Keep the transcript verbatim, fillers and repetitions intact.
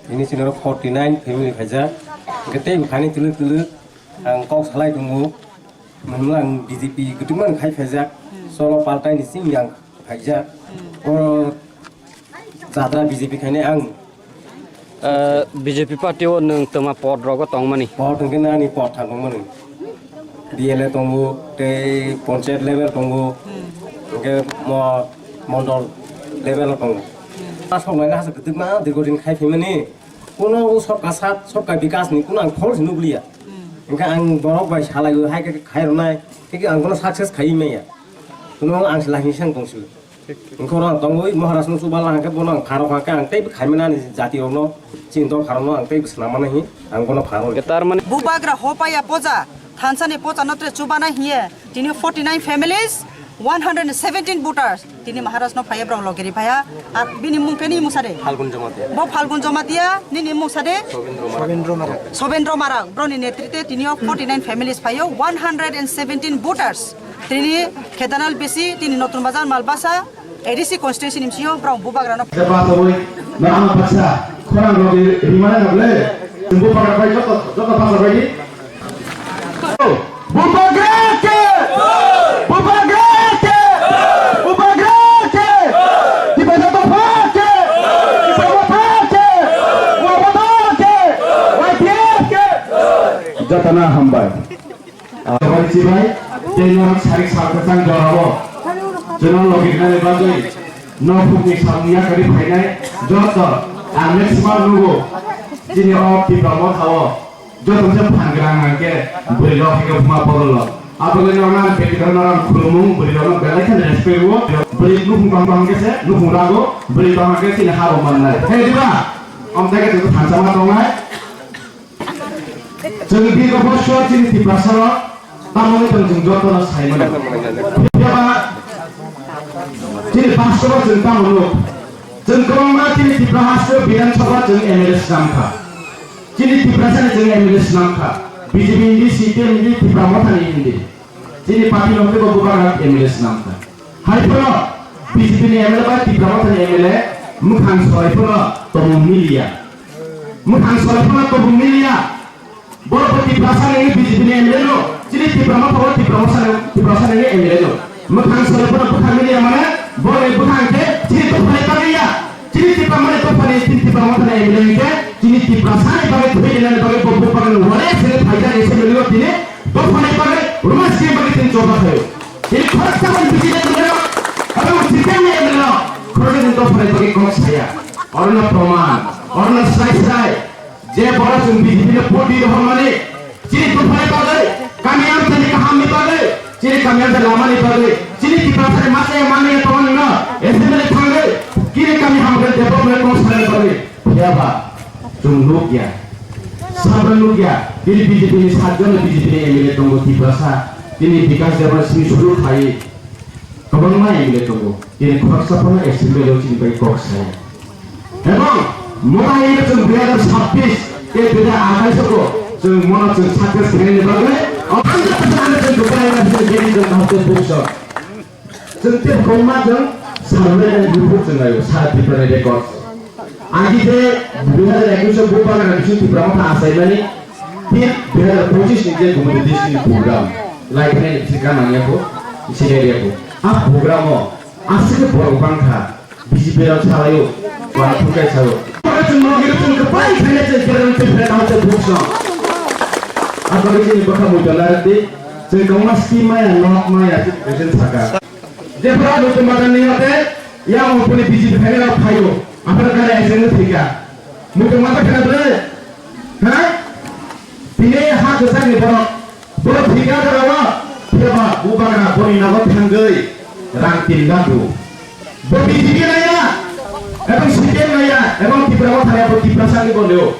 Ini sini oro forty nine family phaijak. Hwnkhe tei bo khaini twlwk twlwk ang kok salai tongo. Mwnwng ang B J P kwtwkma khai phaijak. Solo paltai ni simi ang phaijak. Oro jadra B J P khaini ang. Ah, B J P party o nwng twma pod rogo tongmani? Pod hwnkhe ani pod thang tongmani. D L A tongo, tei panchayat level tongo, hwnkhe mo-, mondol level o tongo. Asok nai hasa kwtwkma dirgo din khai phaimani. Kuno o sobka sat, sobka bikas ni kuno ang phol se nugliya. Hwnkhe ang borok bai salai o hai khe khai rwnai, tei ang kuno success khai maya. Kuno ang se lahi sang tongsu. Wngkha oro ang tongwi Maharaj no chuba lang khe bono ang pharo kha khe ang tei khaimani ani jati rokno chini dol pharokno ang tei swnam mani hi ang bono pharo. Hwnkhe tar mani. Bubagra hopaya poja thansa ni pocha no tre chuba na hiye tini forty nine families, one hundred seventeen voters tini Maharaj no phaiya borok logeri phaiya. Ar bini mung khe ni mung sade? Phalgun Jamatia. Bo Phalgun Jamatia nini mung sade? Sobendro Marak. Sobendro Marak. Sobendro Marak bro ni netrite tini o forty nine families phaio, one hundred seventeen voters. Tini Khedanal bisi, tini Notun Bazar Malbasa, A D C constituency ni bisingo borok bubagrano. Jaba tawai, na ang baksa, khorang rok rimana na ble, bubagra bai joto, joto baksa bai di. Bubagra ke! Bubagra ke! Bubagra ke! Tiba joto pha ke! Tiba pha ke! Wabador ke! Y P F ke! Jotana hambai. Bai chibai, tei norok sarik salkasang jorao. Chwng logiknani bagwi, nokhungni samung yakarwi phainai joto ang maximum nugo. Chini o Tipra Mothao joto se phan gwrang hwnkhe bwrwi rok hwnkhe buma bodol rok. Aboni norok ang beti rok norok khulumung, bwrwi rok no belai kheno respect rwo. Bwrwi nukhung bang bang khe se nukhung rago, bwrwi bang khe chini ha bo mannai. He diba? Omtake chwng thansa ma tongnai. Chwng digi bosor chini Tiprasa rok tamoni tong chwng joto no sai mano. Phiya ba chini pasto ba chwng tamo nuk. Chwng kwbangma chini Tipra haste Bidhan Sabha chwng M L A swnam kha. Chini Tiprasa ni chwng M L A swnam kha. B J P ni C P M ni Tipra Motha ni hindi. Chini party no teibo bubagra M L A swnam kha. Hai phano B J P ni M L A bai Tipra Motha ni M L A mwkhang solai phano tongmung miliya. Mwkhang solai phano tongmung miliya. Borok bo Tiprasa ni B J P ni M L A no. Chini Tipra Motha bo Tipra Motha ni, Tiprasa ni M L A no. Mwkhang solai phano bwkha miliya mane borok ni bwkha hwnkhe chini dophani bagwi ya. Chini Tipra mani dophani, chini Tipra Mothani M L A hwnkhe chini Tiprasa ni bagwi thwi rinani bagwi bo bubagra ni wale sene phaijak S M L A o tini dophani bagwi Ruma scheme bagwi tini choba khaio. Tini khoroksa bai bisi de tongmani rok, abo C P M ni M L A rok khoroksa ni dophani bagwi kok saya. Orono proman, orono srai srai. Je borok chwng B J P no vote di rohormani, chini dophani bagwi, kami amchani kahamni bagwi, chini kami amchani lamani bagwi, chini Tiprasani masa ya mani ya tongmani no, assembly thangwi, chini kami hamkhe development kok sanani bagwi. Phiya ba, chwng nukya, sabra nukya, chini B J P ni satjon B J P ni M L A tongo Tiprasa, chini Bikas Debbarma simi suru khai, kwbangma M L A tongo, chini khoroksa phano assembly o chini bai kok saya. Ebong mota hino chwng dui hajar sabbish ke dui hajar athais o chwng mono chwng success khainani bagwi o panja panja ano chwng dubai ano chwng gini chwng kaham chwng bukso. Chwng tei kwbangma chwng sarwai nani report chwng laio, sara Tripura ni record. Agi je dui hajar ekush o bubagra ni bising Tripura motha achaimani, tin dui hajar pochis ni je Gumoti district ni program, lai khainani bising gana ya ko, sini area ko. A program o aswk borok bangkha. B J P rok salaio, wal thungkai sao. Oro chwng nogi rok chwng kwpai khaina chwng kereng chwng phai tamo chwng bukso. Aboni chini bwkha muitu narwk di, chwng kwbangma scheme maya, nok maya, chwng saka. Jephru muitu mata ni hote, yang oponi B J P khaina rok phaio, aphano kare aiseng thika. Muitu mata khana bre, ha? Tini ha kwchangni borok, borok thika jora o, phiya ba bubagra boni nogo thangwi rang tin lakh rw. Bo B J P naiya, ebong C P M naiya, ebong Tipra Motha naiya, bo Tiprasa ni bo neo.